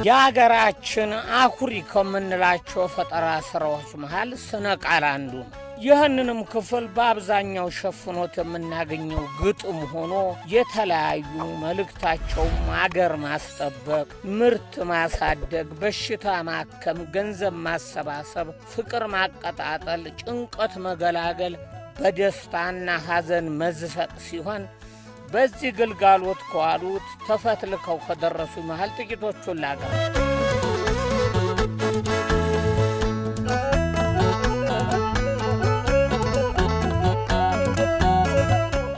የአገራችን አኩሪ ከምንላቸው የፈጠራ ሥራዎች መሃል ስነ ቃል አንዱ ነው። ይህንንም ክፍል በአብዛኛው ሸፍኖት የምናገኘው ግጥም ሆኖ የተለያዩ መልእክታቸውም አገር ማስጠበቅ፣ ምርት ማሳደግ፣ በሽታ ማከም፣ ገንዘብ ማሰባሰብ፣ ፍቅር ማቀጣጠል፣ ጭንቀት መገላገል፣ በደስታና ሐዘን መዝፈቅ ሲሆን በዚህ ግልጋሎት ከዋሉት ተፈትልከው ከደረሱ መሃል ጥቂቶቹን ላቅርብ።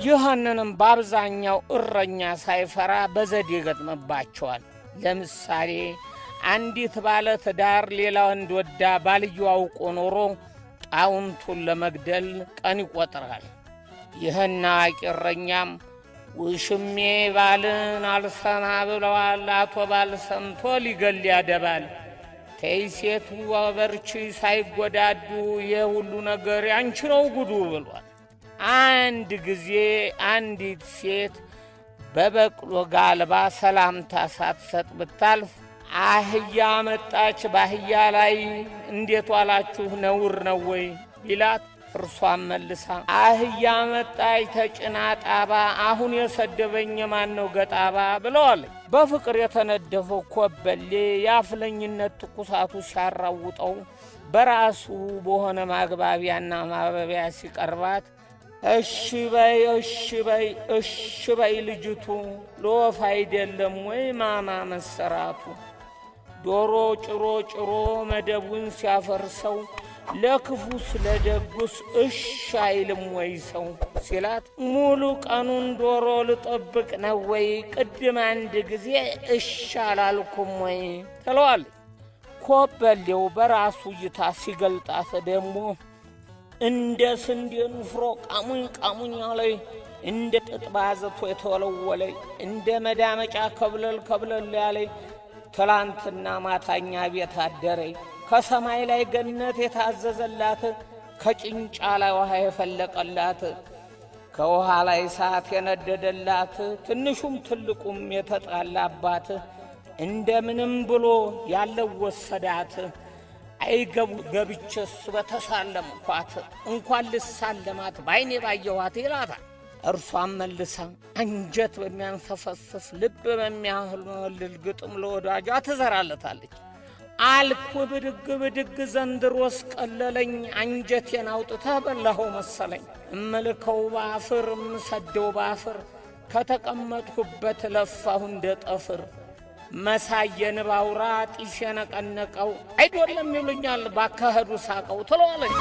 ይህንንም በአብዛኛው እረኛ ሳይፈራ በዘዴ ይገጥምባቸዋል። ለምሳሌ አንዲት ባለ ትዳር ሌላ ወንድ ወዳ ባልየው አውቆ ኖሮ ጣውንቱን ለመግደል ቀን ይቆጥራል። ይህን አዋቂ እረኛም ውሽሜ ባልን አልሰማ ብለዋል፣ አቶ ባል ሰምቶ ሊገል ያደባል። ተይ ሴቱ በርቺ ሳይጎዳዱ የሁሉ ነገር ያንቺ ነው ጉዱ ብሏል። አንድ ጊዜ አንዲት ሴት በበቅሎ ጋልባ ሰላምታ ሳትሰጥ ብታልፍ አህያ መጣች፣ በአህያ ላይ እንዴት ዋላችሁ ነውር ነው ወይ ቢላት፣ እርሷን መልሳ አህያ መጣች ተጭና ጣባ፣ አሁን የሰደበኝ ማን ነው ገጣባ ብለዋለች። በፍቅር የተነደፈው ኮበሌ የአፍለኝነት ትኩሳቱ ሲያራውጠው በራሱ በሆነ ማግባቢያና ማበቢያ ሲቀርባት እሺ በይ እሺ በይ እሺ በይ ልጅቱ ለወፍ አይደለም ወይ ማማ መሰራቱ፣ ዶሮ ጭሮ ጭሮ መደቡን ሲያፈርሰው ለክፉስ ለደጉስ እሽ አይልም ወይ ሰው ሲላት፣ ሙሉ ቀኑን ዶሮ ልጠብቅ ነው ወይ ቅድም አንድ ጊዜ እሽ አላልኩም ወይ ትለዋለች። ኮበሌው በራሱ እይታ ሲገልጣት ደግሞ እንደ ስንዴ ንፍሮ ቃሙኝ ቃሙኝ አለኝ፣ እንደ ጥጥ ባዘቶ የተወለወለኝ፣ እንደ መዳመጫ ከብለል ከብለል ያለኝ፣ ትላንትና ማታኛ ቤት አደረኝ፣ ከሰማይ ላይ ገነት የታዘዘላት፣ ከጭንጫ ላይ ውሃ የፈለቀላት፣ ከውሃ ላይ እሳት የነደደላት፣ ትንሹም ትልቁም የተጣላባት፣ እንደምንም ብሎ ያለው ወሰዳት። አይገቡ ገብቼስ በተሳለምኳት እንኳን ልሳለማት ባይኔ ባየኋት ይላታል። እርሷም መልሳ አንጀት በሚያንሰፈስፍ ልብ በሚያህልል ግጥም ለወዳጇ ትዘራለታለች። አልኩ ብድግ ብድግ ዘንድሮስ ቀለለኝ፣ አንጀቴን አውጥተህ በላኸው መሰለኝ። እምልከው ባፍር እምሰደው ባፍር ከተቀመጥኩበት ለፋሁ እንደ ጠፍር፣ መሳይ የንብ አውራ ጢስ የነቀነቀው አይዶለም ይሉኛል ባካሄዱ ሳቀው ትለዋለች።